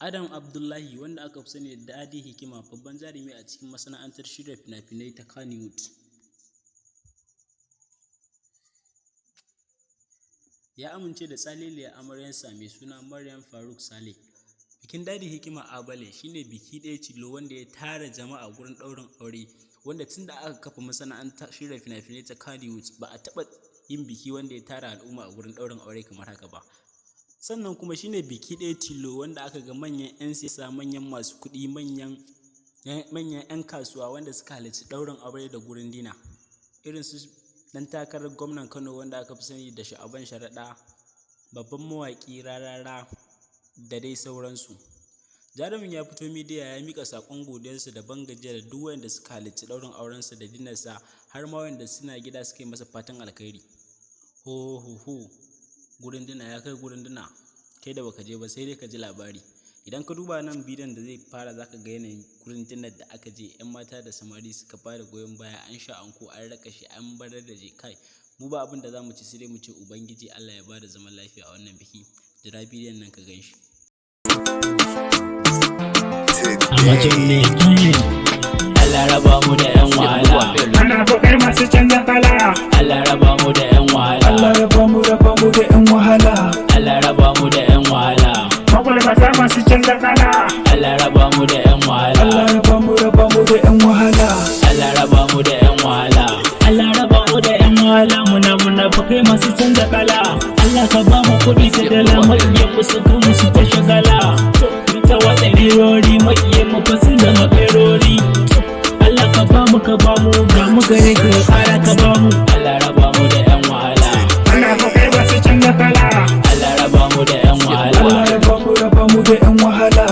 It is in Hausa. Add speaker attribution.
Speaker 1: Adam Abdullahi, wanda aka fi sani da Daddy Hikima, babban jarumi a cikin masana'antar shirya fina-finai ta Kannywood, ya amince da tsaleliyar amaryarsa mai suna Maryam Faruk Saleh. Bikin Daddy Hikima Abale shi ne biki ɗaya tilo wanda ya tara jama'a gurin ɗaurin aure, wanda tun da aka kafa masana'antar shirya fina-finai ta Kannywood ba a taɓa yin biki wanda ya tara al'umma a gurin ɗaurin aure kamar haka ba. Sannan kuma shi ne biki ɗaya tilo wanda aka ga manyan 'yan siyasa, manyan masu kuɗi, manyan 'yan kasuwa wanda suka halarci ɗaurin aure da gurin dina, irin su ɗan takarar gwamnan Kano wanda aka fi sani da Sha'aban Sharaɗa, babban mawaƙi Rarara da dai sauransu. Jarumin ya fito midiya ya miƙa saƙon godiyarsa da ban gajiya da duk waɗanda suka halarci ɗaurin aurensa da dinarsa, har ma waɗanda suna gida suka yi masa fatan alkhairi. Ho ho ho, gurin dina ya kai gurin dina, kai da baka je ba sai dai ka ji labari. Idan ka duba nan bidiyon da zai fara, zaka ga yanayin gurin dinar da aka je, 'yan mata da samari suka fara goyon baya, an sha anko, an raka shi, an barar da je. Kai, mu ba abin da za mu ci sai dai mu ce Ubangiji Allah ya bada zaman lafiya a wannan biki. Jira bidiyon nan ka gan shi.
Speaker 2: Allah raba mu da 'yan wahala.
Speaker 3: Ana kokar masu canza kala.
Speaker 2: Allah raba mu da 'yan wahala.
Speaker 3: Allah raba mu, raba mu da 'yan wahala.
Speaker 2: Allah raba mu da 'yan wahala.
Speaker 3: Magulmata masu canza kala.
Speaker 2: Allah raba mu da 'yan wahala.
Speaker 3: Allah raba mu, raba mu da 'yan wahala.
Speaker 2: Allah raba mu da 'yan wahala.
Speaker 4: Allah raba mu da 'yan wahala, muna munafukai masu canza kala. Allah ka ba mu kuɗi ta dala, maƙiyan mu su ga mu su ta shagala. To mu ta watsa lerori, maƙiyan mu fa sun zama ɓerori. To Allah ka ba mu, ka ba mu, ga mu gare ka, ƙara ka ba mu.
Speaker 2: Allah raba mu da 'yan wahala.
Speaker 3: Ana kokar masu canza kala.
Speaker 2: Allah raba mu da 'yan wahala.
Speaker 3: Allah raba mu, raba mu da 'yan wahala.